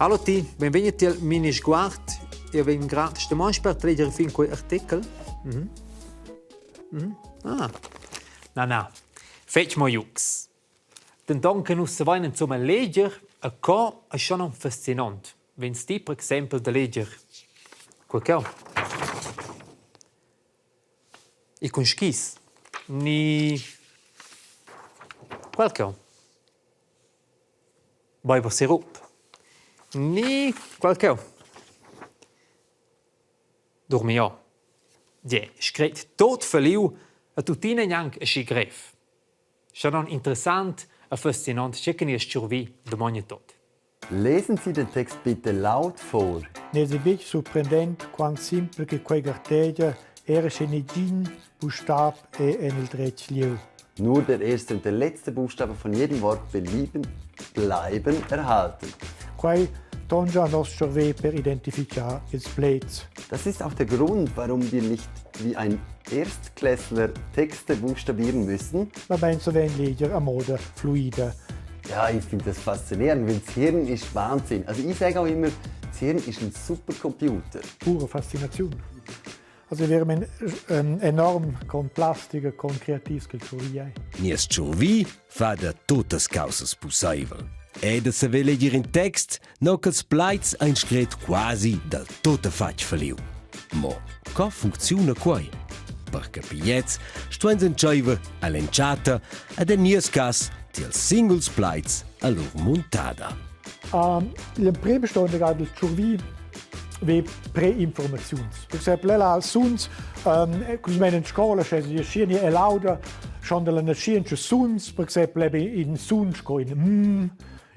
Hallo ti, benvegni tiel Minisguard. Io vegn grad stemon spert leger fin quei artikel. Mhm. Mhm. Ah. Na na. Fetg mo jucs. Denton che nus savein insumma leger a co ei schon fascinont. Vegns ti per exempel da leger quei cheu? E cun skis ni quel cheu? Beiber sirup ni quel cheu? Durmiò. Gie, scret tut falliu e tuttina gnanc aschi grev. Scha non interessant e fascinont che che nies tschurvi dumogna tot. Lesen Sie den Text bitte laut vor. N'èsi betg surprendent quant simpel che quai gartegia, era sche negin bustab è en il dretg lieu. Nur der erste und der letzte Buchstabe von jedem Wort belieben, bleiben erhalten. Quai tongia noss tscharvè per identifichar ils pleds. Das ist auch der Grund, warum wir nicht wie ein Erstklässler Texte buchstabieren müssen. Mabain suvent leger a moda fluida. Ja, ich finde das faszinierend, weil das Hirn ist Wahnsinn. Also ich sage auch immer, das Hirn ist ein Supercomputer. Pura fascinaziun. Also wir haben enorm con plastica, con creativs che il ei. Nies tschurvi fa da tuttas causas pusseivel. E da saver leger in text, no ch'els plaids ein scret quasi dal tuttafatg falliu. Mo co funcziuna quei? Per capir gliez stuein entscheiver all'entschatta ed en nies cass tiels singuls plaids a lur muntada. Um, L'emprema stonda gerade il tschurvi ve preinformaziuns. Per exempel, ella ha suns, um, cus men in scola, sche si schieni e lauda, schon dalla naschientscha suns, per exempel eben in sun sco in m,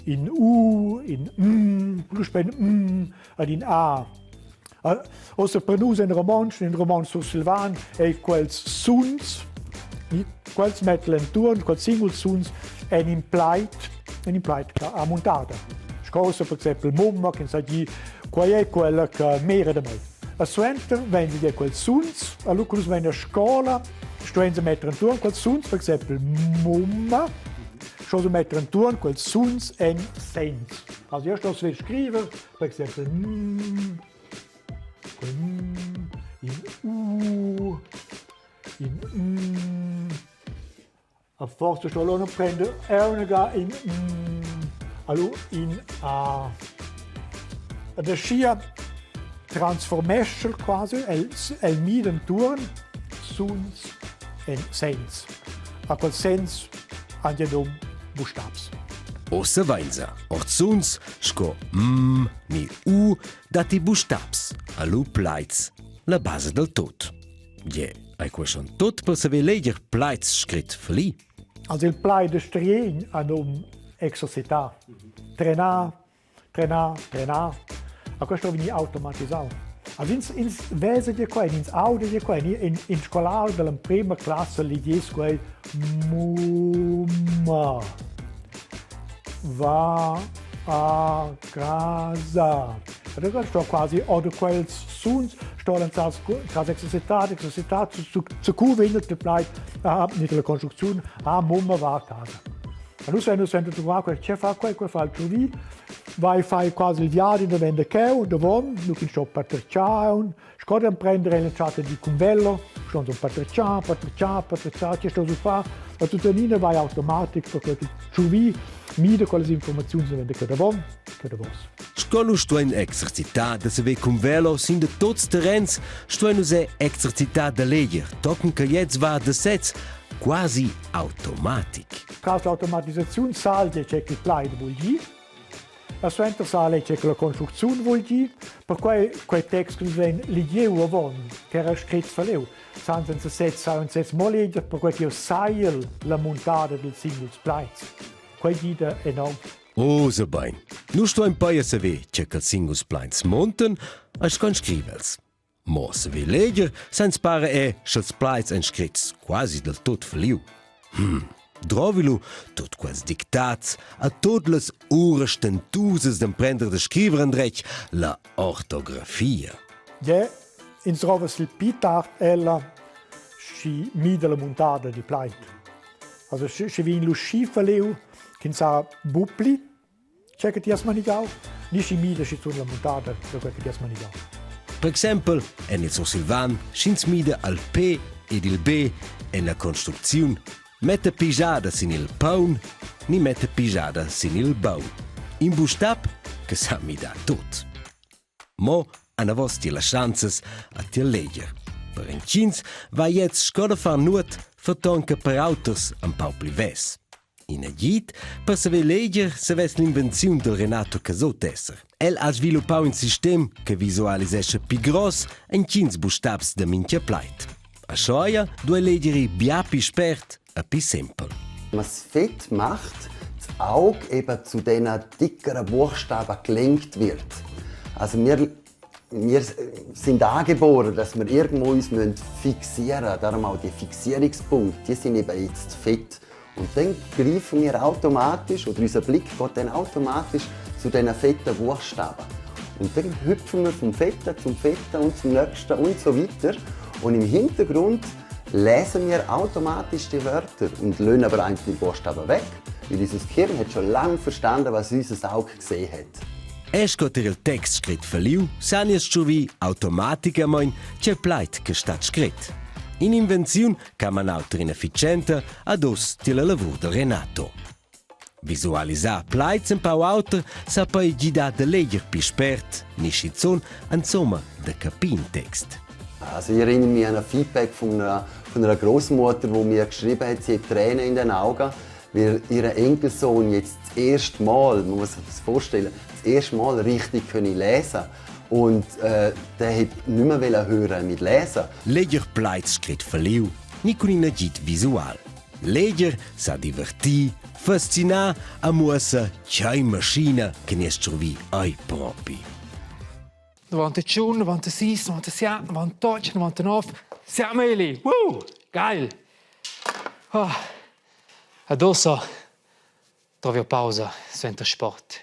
in u, in m, plus ben m ad in a. Ossa per nus en romontsch, in romontsch sursilvan, ei quels suns, quels mettel entuorn, quels singuls suns en in plaid, en in plaid a muntada. Sco ussa per exempel mumma, che sa gi, quei ei quella che mira da mei. A suenter vegn dir quels suns, allura nus vein a scola, stuein se metter entuorn quels suns, per exempel mumma, sto se metter entuorn quels suns en sens. Also io sto scriver, per exempel mm, mm, in u, in mm. A forza sto allora prender una in mm, allora in a. Ed aschia transformescha quasi el, el mida entuorn suns en sens. A quel sens han ja num bustabs. Ossa vainsa ord suns sco mm ni u datti bustabs, allu plaids, la basa del tot. Je, ei quei schon tot per saver leger plaids scrit fli? Also il plaid de striegn ha num exercitar. Trenar, trenar, trenar. A questo vegni automatisau. Also ins, ins vesa dir quei, ins auda dir quei, in, in scolar dell'emprema classe ligies quei mumma va a casa. Allora sto quasi oder quels suns sto tras tras exercitar, exercitar zu zu cu vegn il plaid ah, mit la construcziun ah mumma va a casa. A nus vein nus vein trovà quel che fa quel, quel fa il tschurvi, vai fai quasi il viadi da vender cheu, davon, nu ch'ins sto patertgiar aunc, sco d'emprender ella tschatta di cun velo, ston so patertgiar, patertgiar, patertgiar, che sto so far, ma tuttenina vai automatic perché il tschurvi mida quelles informaziuns da vender cheu davon, cheu davos. Sco nus stuein exercitar da saver cun velo sin da tots terrens, stuein nus er exercitar da leger, tochen che gliez va da sez, quasi automatic. Tras l'automatisaziun salgia che il plaid vul dir, la suenter sale che la construcziun vul dir, perquai quei text che nus vein ligieu avon, che era scrit faleu, san senza sez saun sez mo leger, perquai che io saiel la muntada dels singuls plaids. Quei gida enorm. Osa bein. Nus stuein paia saver che quels singuls plaids montan, als sco scrivels. Mo saver leger senza para è sch'els plaids ein scrits quasi del tot falliu. Hm, drovi lu tut quels dictats a tut las uras stentusas d'emprender da scriver endretg la ortografia. Ja, ins drova sil pli tard ella schi mida la muntada dil plaid. Also sche vegn lu schi falliu ch'ins ha buc pli Tgei che ti has manigiau? Ni schi mida schizun la muntada da quei che ti has manigiau. Per exempel en il sursilvan sch'ins mida al P ed il B en la construcziun metta pigiada sin il paun ni metta pigiada sin il baun. In bustab che sa midar tut. Mo anavos ti las schanzas a ti leger. Per entgins va jetzt sco da far nuot, ferton che per auters empau pli vess. In agid per saver leger savess l'invenziun del Renato Casot esser. El ha sviluppau in sistem che visualisescha pi gross entgins bustabs da mintga plaid. Aschia duei leger ir bia pli spert e pli sempel. Was Fett macht, das Auge eben zu diesen dickeren Buchstaben gelenkt wird. Also wir, wir sind angeboren, dass wir irgendwo uns fixieren müssen. Darum auch die Fixierungspunkte, die sind eben jetzt fett. Und dann greifen wir automatisch, oder unser Blick geht dann automatisch zu diesen fetten Buchstaben. Und dann hüpfen wir vom Fetten zum Fetten und zum nächsten und so weiter. Und im Hintergrund lesen wir automatisch die Wörter und lassen aber einzelne Buchstaben weg, weil unser Gehirn hat schon lange verstanden, was unser Auge gesehen hat. E sco ter il text scrit falliu, san ins tschurvi automaticamain tge plaid che stat scrit. In'invenziun che ha manau tar ina efficienta ad oz tier la lavur da Renato. Visualisar plaids empau auter sa poi gidar da leger pli spert, ni schizun insomma da capir in text. Also ich erinnere mich an ein Feedback von einer, von einer Großmutter, die mir geschrieben hat, sie hat Tränen in den Augen, weil ihr Enkelsohn jetzt das erste Mal, man muss sich das vorstellen, das erste Mal richtig können lesen und äh, der hat nicht mehr hören mit Lesen. Leger plaids scrit falliu, ni cun in agid visual. Leger sa divertir, fascinar a muossa tgei maschina che nies tschurvi ei propi. 91, 96, 97, 98, 99, siamo Eli! Woo! Geil! Oh. Adesso trovi pausa suenter sport.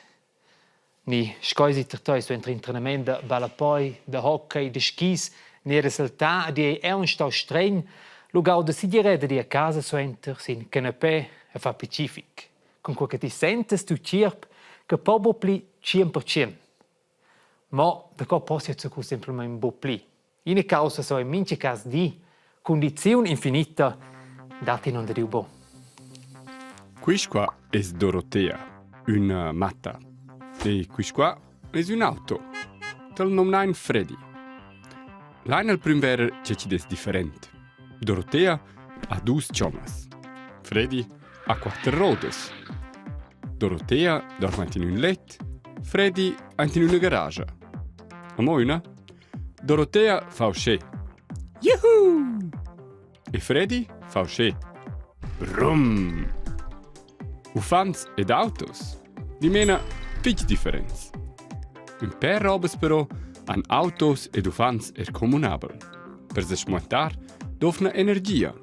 Ni sco eisi tertei suenter in trenament da ballapei, da hockey, da skis, ni resultà ed ei aunc stau stregn, lu gauda segir da dir a casa suenter sin canapè e far pacific. Cunquei che ti sentas tiu tgierp che po buc pli 100%. Mo daco possi jeu zacu semplamein buc pli? Ina caussa so in mintga cas dir, cundiziun infinita dat in non Diu buc. Quist qua es Dorothea, üna matta. E quist qua es ün auto. Tal nomnain Freddy. Lain al prüm verer che chi'd es different. Dorothea ha dus chommas. Freddy ha quatter rodas. Dorothea dorma aint in ün let, Freddy aint in üna garascha. Amo üna? Dorothea fa uschè. Juhu! E Freddy fa uschè. Brum! Uffants ed autos? Dimena fich differents. Ün pêr robas però han autos ed uffants er communabel. Per sa schmuantar dovna energia.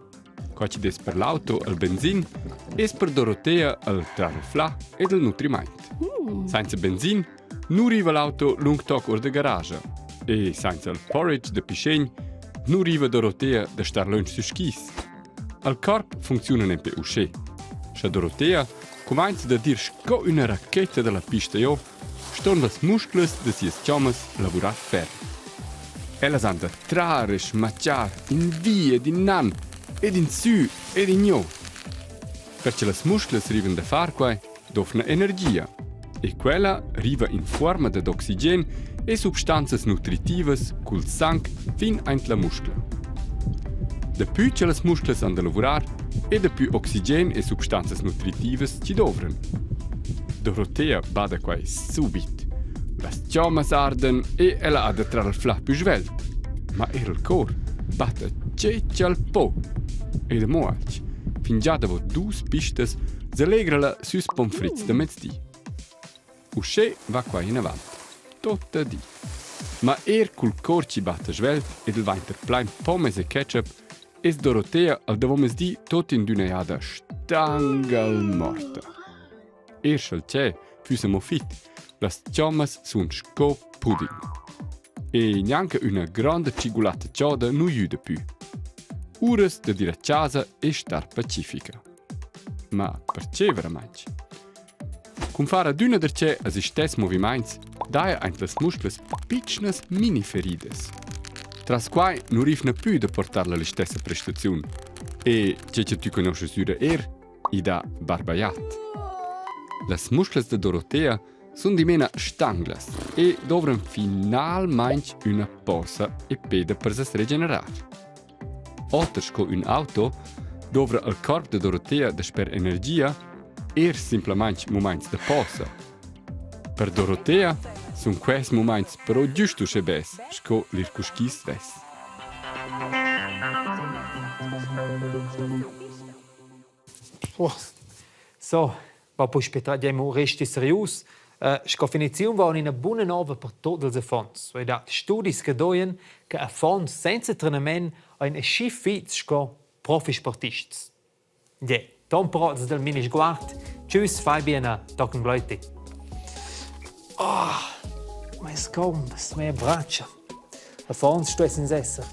Qua chi'd es per l'auto il benzin es per Dorothea il trarflà ed il nutrimaint. Sainza benzin nu riva l'auto lung toc our da garascha e sainza il porridge da pischegn nu riva Dorothea da star lönch sü skis. Al corp funcziuna nempe uschè. Scha Dorothea cumainza da dir sco üna racheta da la pista jo, ston las musclas da sias chommas lavurar ferm. Ellas han da trar e schmacchar in vi ed in nan ed in sü ed in jo. Per che las musclas rivan da far quai, dovna energia. E quella riva in fuorma dad oxigen e substanzas nutritivas cul sang fin aint la muscla. Dapü che las musclas han da lavurar e dapü oxigen e substanzas nutritivas chi dovran. Dorothea bada quai subit. Las chommas ardan e ella ha da trar il flà pü svelt. Ma er il cor batta che ch'el po. Ed amo alch. Fingià davo dus pistas s'allegra la süs pomfrits da mezdi. Uschè va quai inavant. Tot di. Ma er cul cor chi batta svelt ed il vainter plain pommes e ketchup es Dorothea al davomezdi tot in d'üna jada stangal morta. Er sch'el tschè füss amo fit, las chommas sun sco pudding. E gnanca üna granda tschigulatta choda nu güda pü. Uras dad ir a chasa e star pacifica. Ma perche veramaing? Cun far adüna darcheu as istess movimaints daja aint las musclas pitschnas miniferidas. Tras quai nu rivna pü da portar la listessa prestaziun. E che che tü conoschas üra er, i dà barbaiat. Las musclas da Dorothea sun dimena stanglas e dovran finalmaing üna posa e peda per as regenerar. Oter sco ün auto dovra il corp da Dorothea dasper energia eir simplamaing mumaints da posa. Per Dorothea sun quests mumaints però güst uschè bels sco l'ir cun skis svess. So, va puspei tratgemo resti serius. Sco finiziun va ina buna nova per tut ils affons. Ei dat studis che doien che affons senza trenament ein aschi fits sco profisportists. Je, ton però del mini sguard. Tschüss, fai bien, tochen gleiti. Oh, mes combas, mia braccia. Affons stuessen esser.